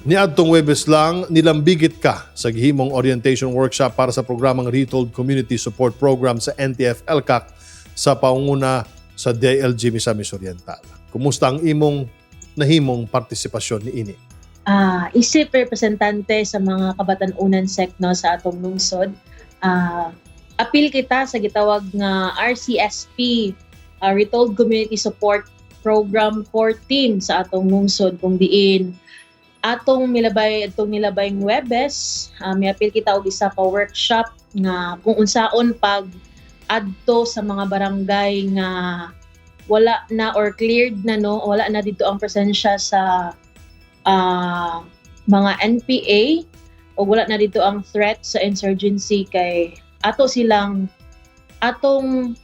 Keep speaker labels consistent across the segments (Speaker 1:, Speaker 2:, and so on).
Speaker 1: Niadtong Webes lang, nilambigit ka sa gihimong orientation workshop para sa programang Retold Community Support Program sa NTF-ELCAC sa paunguna sa DILG Misamis Oriental. Kumusta ang imong nahimong partisipasyon niini?
Speaker 2: Isip representante sa mga kabatan-unan sec, no, sa atong lungsod. Apil kita sa gitawag nga RCSP, Retold Community Support Program Core Team sa atong lungsod, kung diin atong milabay atong nilabay ng Webes, miapil kita og isa ka workshop nga kung unsaon pag adto sa mga barangay nga wala na or cleared na, no, wala na dito ang presensya sa mga NPA o wala na dito ang threat sa insurgency, kay ato silang atong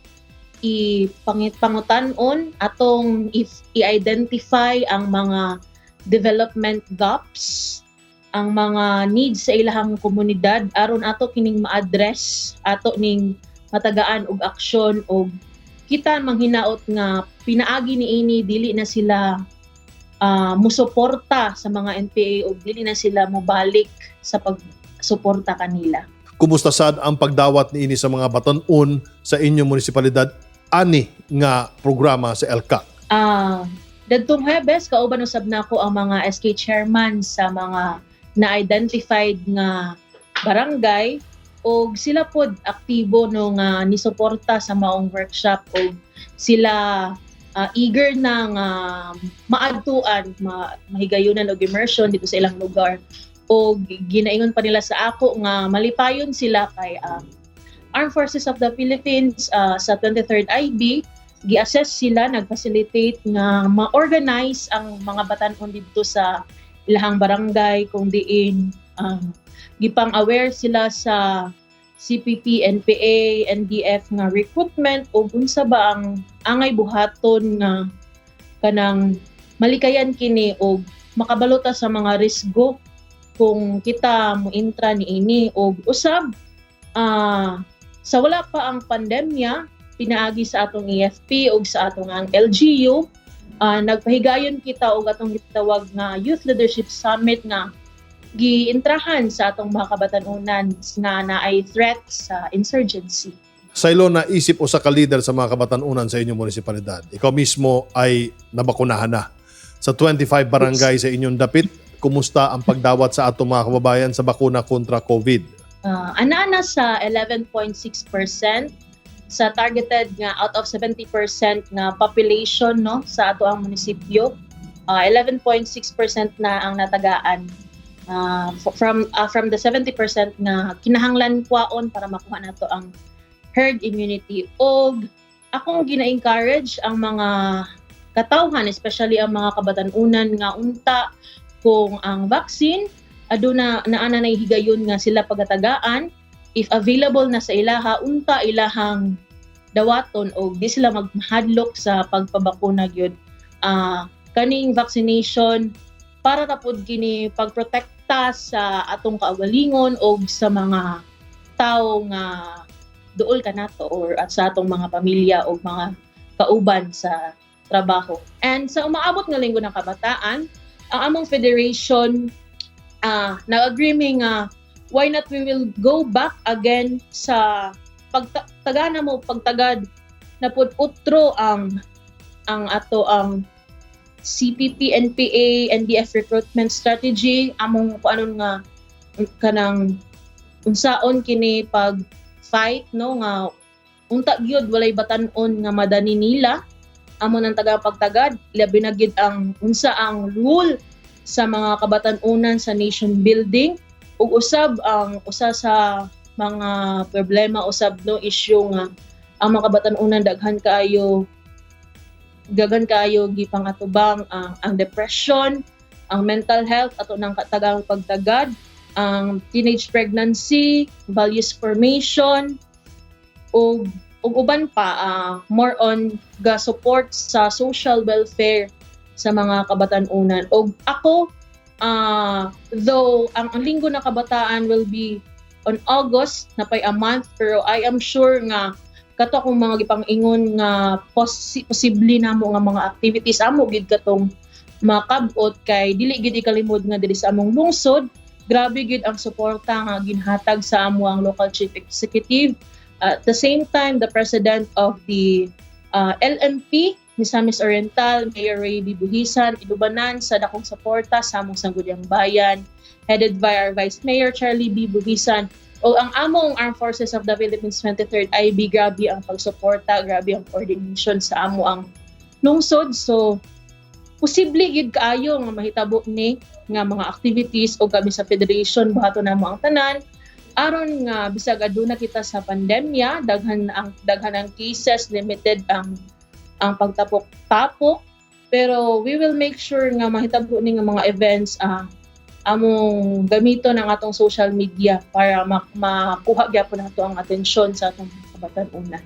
Speaker 2: ipangit pangutan-on, atong i-identify ang mga development gaps, ang mga needs sa ilahang komunidad, aron ato kining ma-address, ato ning matagaan og aksyon, og kita manghinaot nga pinaagi niini dili na sila musuporta sa mga NPA o dili na sila mobalik sa pagsuporta kanila.
Speaker 1: Kumusta sad ang pagdawat niini sa mga batan-on sa inyong munisipalidad ani nga programa sa ELCAC?
Speaker 2: Dadtong Huwebes, kauban usab nako ang mga SK chairman sa mga na-identified nga barangay, og sila pod aktibo, no, nga nisuporta sa maong workshop, og sila eager na nga maadtuan, mahigayunan og immersion dito sa ilang lugar, og ginaingon pa nila sa ako nga malipayon sila kay Armed Forces of the Philippines sa 23rd IB gi-assess sila, nag-facilitate nga ma-organize ang mga batan-on didto sa ilahang barangay, kung diin gipang-aware sila sa CPP, NPA, NDF nga recruitment o unsa ba ang angay buhaton nga kanang malikayan kini og makabalota sa mga risgo kung kita mointra niini. Og usab, sa wala pa ang pandemya, pinaagi sa atong AFP og sa atong ang LGU, nagpahigayon kita og atong gitawag nga Youth Leadership Summit nga giintrahan sa atong mga kabatan-unan nga naay threat sa insurgency.
Speaker 1: Saylo na isip usa ka leader sa mga kabatan-unan sa inyong munisipalidad, ikaw mismo ay nabakunahan na. Sa 25 barangay sa inyong dapit, kumusta ang pagdawat sa atong mga kababayan sa bakuna kontra COVID?
Speaker 2: Ana-ana sa 11.6% sa targeted nga out of 70% nga population, no, sa ato ang munisipyo. 11.6% na ang natagaan from the 70% nga kinahanglan kwaon para makuha nato ang herd immunity. Og akong gina-encourage ang mga katawhan, especially ang mga kabatan-unan, nga unta kung ang vaccine aduna naa na higayon nga sila pagatagaan, if available na sa ilaha, unta ilahang dawaton og di sila magmahadlok sa pagpabakuna gyud. Kaning vaccination para ta pod kini pagprotekta sa atong kaugalingon og sa mga tawo nga duol kanato or at sa atong mga pamilya o mga kauban sa trabaho. And sa umaabot nga Linggo ng Kabataan, ang among federation nag-agree mi nga why not we will go back again sa pagtaga na mo pagtagad na pud utro ang ato ang CPP, NPA, NDF recruitment strategy, among kung anon nga kanang unsaon kini pag fight, no, nga unta gyud walay batan-on nga madani nila. Amo nang taga pagtagad, labi na gyud ang unsa ang role sa mga kabatan-unan sa nation building, ug usab ang usa sa mga problema usab, no, issue nga ang mga kabatan-unan daghan kaayo gipangatubang ang depression, ang mental health, ato nang tagang pagtagad, ang teenage pregnancy, values formation, ug uban pa, more on ga support sa social welfare sa mga kabatan-unan. Og ako, though ang Linggo ng Kabataan will be on August, napay a month, pero I am sure nga kato akong mga gipang-ingon nga posible namo nga mga activities, amo gid katong Makabot kay dili gid ikalimod nga diri sa among lungsod, grabe gid ang suporta nga ginhatag sa among local chief executive, at the same time the president of the LMP Misamis Oriental, Mayor Ray B. Buhisan, ilubanan sa dakong suporta sa among Sangguniang Bayan headed by our Vice Mayor Charlie B. Buhisan, o ang among Armed Forces of the Philippines 23rd IB. Grabe ang pagsuporta, grabe ang coordination sa amo ang lungsod. So posible gid kaayo nga mahitabo ni nga mga activities, o kami sa federation, buhaton namo ang tanan aron nga bisag aduna kita sa pandemya, daghan ang cases, limited ang pagtapok-tapok, pero we will make sure nga mahitabo ni nga mga events, among gamiton ang atong social media para makuha gyapon nato ang atensyon sa atong kabatan-unan.